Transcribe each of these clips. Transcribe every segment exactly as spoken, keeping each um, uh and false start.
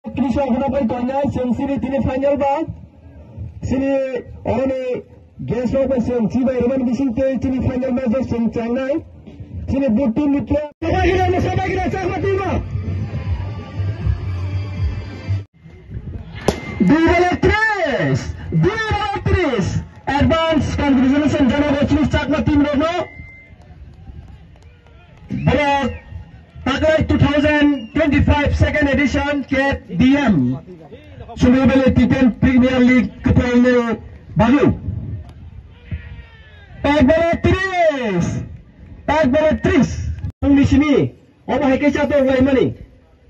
Tris rok hwnwi tongnai, chwng chini tini final ba. Chini oroni guest rok bai chwng chibai rwmani bising tei chini final match rok chwng chengnai. Chini both team ni player. Sabai gina, sabai gina, Chakma team ba. Dui bele tris, dui bele tris. Advance congratulations janago chini Chakma team rokno. Borok taklai two thousand twenty-five second edition K D M Sumibele T ten Premier League kwpalni bagwi. Pek bele tris, pek bele tris. Chwngni simi obo hai khe chatok laimani.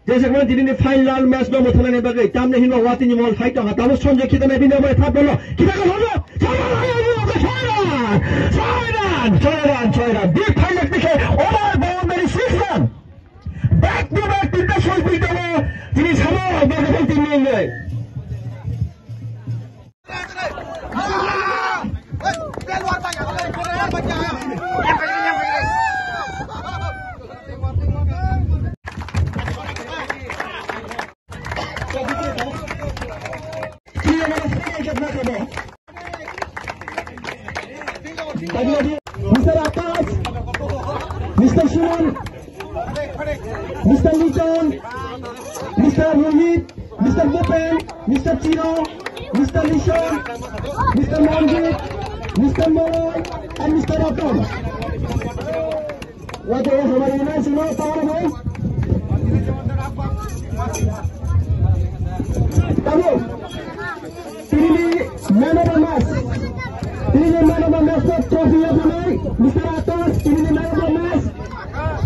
Jesa khe tini ni final match no mwthangna bagwi tamni hinba watini mol hai tongkha tamo Sanjay khitana bini obo phat bolo khitana hono chama lai obo choi run choi run choi run choi run big final tikhe over boundary six run back to back tinta soi pui tongo tini samo obo tini ni. Mister Akash, Mister Shimon, Mister Lichon, Mister Rohit, Mister Bhupen, Mister Chiro, Mister Lishon, Mister Manjit, Mister Moron, and Mister Ratan. What the hell am I in? Tamo, tini man of the match. Tini man of the match, trophy of the night. Mister Atos, tini man of the match.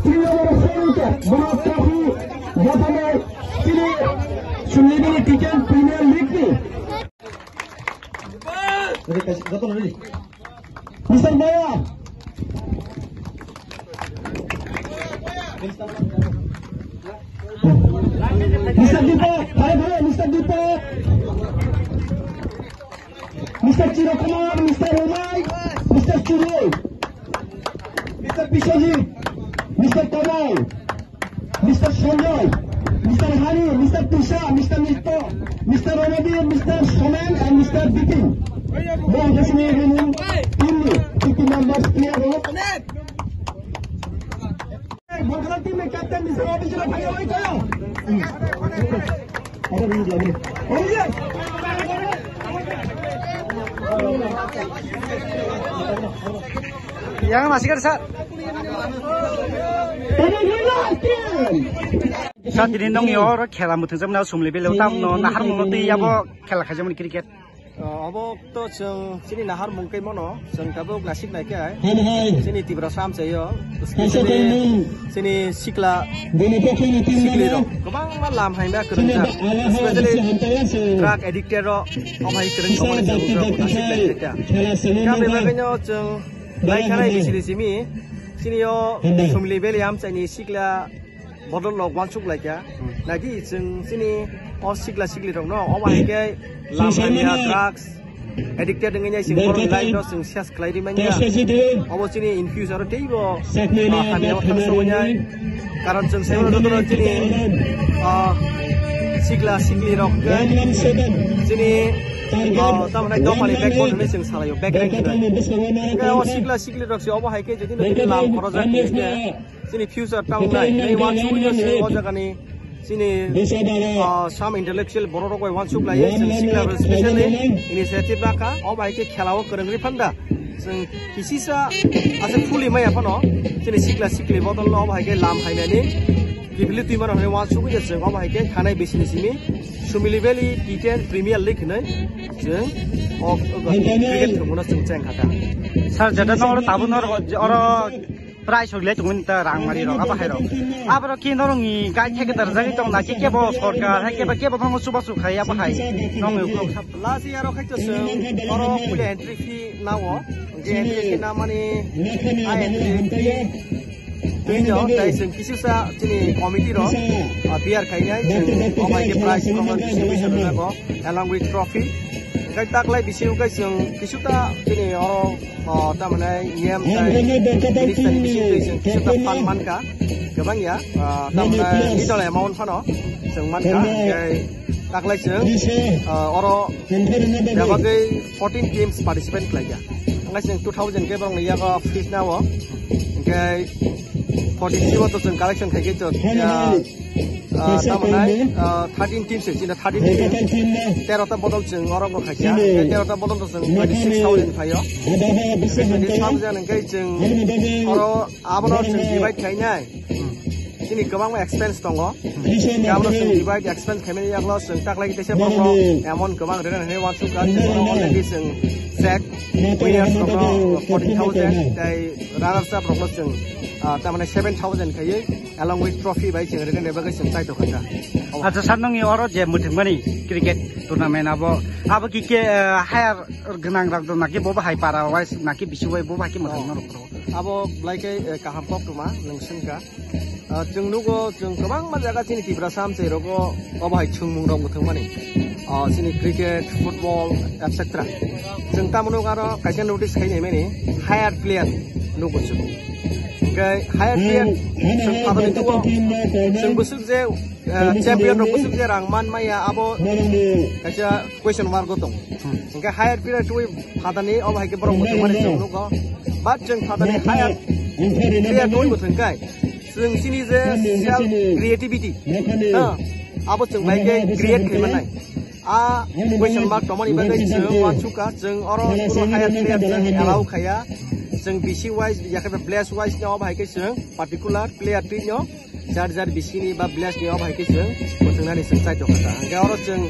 Tini man of the match. Bono trophy. Yathane chini Sumibele T ten Premier League ni. Ready, guys, joto ready. Mister Maya. Mister Deepak, bhai, bhai, Mister Deepak. Mister Chirokumar, Mister Umai, Mister Churui, Mister Biswajit, Mister Tamai, Mister Sanjoy, Mister Hari, Mister Tisha, Mister Nitto, Mister Ranabir, Mister Somen, and Mister Bipin. Mo hwnkhe sini remaining team ni fifty members player rok. Bhadra team ni captain ni sawa bising phai oi kayo. Ada ni lagi. Oh yes. Yang masih kan sa? Tadi ni last team. Sa tini nong yo oro khela muthung jamna Sumibele tam no nahar mo twi abo khela khaijamani cricket. O, obo to chwng chini nahar mung kai mano, chwng tabuk nasik nai khe hai. Hai, hai. Chini Tiprasa amchaio. Kaisa Chini, tongmung. Chini sikla, Bini pokoni team sikli mano. Rok. Kwbangma lam haima kwrwngjak. Chini ba-, ala hai Especially bisi hamtaya se. Drug addicted rok, omo hai kwrwng Kaisa tongmani chwng dakti rok dakti nasik khai. Nai khe. Khela semi Kami mano. Bagwino chwng Bala lai khanai hamtaya. Bisi bisi mi. Chini yo Hamtaya. Sumibele amchaini sikla bodol rok uansuk lai kha. Hmm. Naki chwng chini o sikla sikli rok no, obo hai khe lam hamya, drugs addicted wngwi nai chwng borok ni life no chwng ses khlai ri manya. Obo chini in future o teibo, ah, hamya o thang sogwi nai. Karon chwng sai mano joto no chini, ah, sikla sikli rok khe chini, ah, tamo nai dopha ni backbone hinwi chwng salaio, backbone hinwi. Khe o sikla sikli rok se obo hai khe jodi no lam khorojak khe Chini future tang nai, nai uansugwi se o jagani chini, ah, some intellectual borok rok bai uansuk lai, chwng sikla rok specially initiative rakha, o bai khe khela o kwrwng ri phanda. Chwng kisisa ase phuli maya phano, chini sikla sikli bodol no o bai khe lam hainani kibili twi mano hwnwi uansugwi se chwng o bai khe thanai bisini simi Sumibele T ten Premier League hwnwi chwng o, o cricket thwngmano chwng cheng kha ta. Sir, jeta no oro tabuk no oro, oro Price rok le tongmani ta rang mari rok, abo hai rok. Abo rok khe norok ni gai theke dar jagwi tong na, khe kebo sorkar, hai kebo, kebo phano chubachu khai, abo hai. Nong ni ukulok sap. Last year o khai to chwng oro puila entry fee nao. Hwnkhe entry fee na mani, a entry fee. Tei no, tai chwng kisisa chini committee rok, ah, beer khainai, chwng omo hai khe prize rok no distribution rwna go, along with trophy. Kai taklai bisingo kai chwng kisuta chini oro, o, tamani niyam tai minister ni bisingo kai chwng kisuta phan mankha. Kwbang ya, o, tamani little amount phano chwng mankha. Kai taklai chwng, o, oro bebagwi fourteen teams participate khlaikha. Hwnkhai chwng two thousand khe borokni yago fees nao. Hwnkhe forty-three o to chwng collection khaikhe to, ah, ah, tamo nai, ah, thirteen teams se, chini thirteen team. Tero ta bodol chwng oro wngkha khaikha. Tero ta bodol to chwng twenty-six thousand phaio. Twenty-six thousand hwnkhe chwng oro abono chwng divide khainai. Chini kwbangma expense tongo. Abono chwng divide expense khaimani yaklo chwng taklai teisa borokno amount kwbang rwna hinwi uansukha. Chwng already chwng check winners rokno forty thousand, tei runners up rokno chwng, ah, tamani seven thousand khaiwi along with trophy bai chwng rwna bagwi chwng chaitokha. Acha sir, nongni oro je mwthangmani cricket tournament abo, abo ki ke, eh, higher gwnang rok dong naki bo bahai para wise naki bisi wai bo bahai ke mwthangma rok? Abo belai khe, eh, kaham koktwma nwng swngkha. Ah, chwng nugo, chwng kwbangma jaga chini Tiprasa amchai rogo obo hai chwngmung rok mwthangmani. Ah, chini cricket, football, et cetera. Chwng tamo nugo aro kaisa notice khai naimani higher player nugo chwng. Hwnkhe higher player chwng phatani nugo, chwng bwswk je, ah, champion rok bwswk je rang man maya abo kaisa question mark o tong. Hwnkhe higher player twi phatani obo hai khe borok mwthangmani chwng nugo. But chwng phatani higher player twi mwthangkhai chwng chini je self creativity, ha, abo chwng bai khe create khai mannai. A question mark tongmani bagwi chwng uansukha, chwng oro kuno higher player chwng allow khaiya. Chwng B C wise yakhe village wise no obo hai khe chwng particular player twi no jar jar bisini ba village ni obo hai khe chwng mwthwngnani chwng chaitokha ta. Hwnkhe oro chwng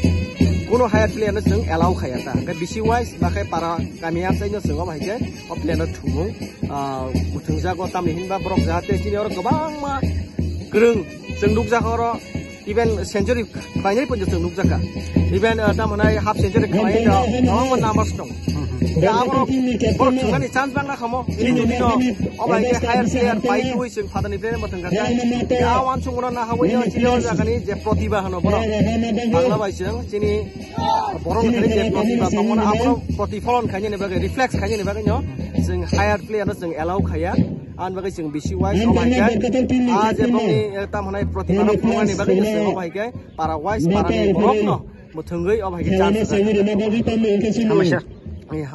kuno higher player no chwng allow khaiya ta. Hwnkhe B C wise ba khe para kami amchai no chwng obo hai khe o player no thumung, ah, mwthwngjago, tamni hinba borok jahate chini oro kwbangma kwrwng chwng nukjakha oro. Even century khlainai poito chwng nukjakha. Even, ah, tamo hwnai half century khlainai da kwbangma numbers tong. Da abo borok thwngmani chance bangna khamo. Ini dino obo hai khe higher player pai twi chwng phatani player bo thwngkha. Da uansukmano nahawi chini o jagani je protibha hano borok. Bangla bai chwng chini borok thani je protibha tongmano abono protipholon khainani bagwi, reflex khainani bagwi no chwng higher player no chwng allow khaiya. Ani bagwi chwng B C wise obo hai khe a je bongni, eh, tamo hwnai protibha no phunuknani bagwi chwng obo hai khe para wise, para ni borok no mwthwngwi obo hai khe chance rwjak. Hamya sir.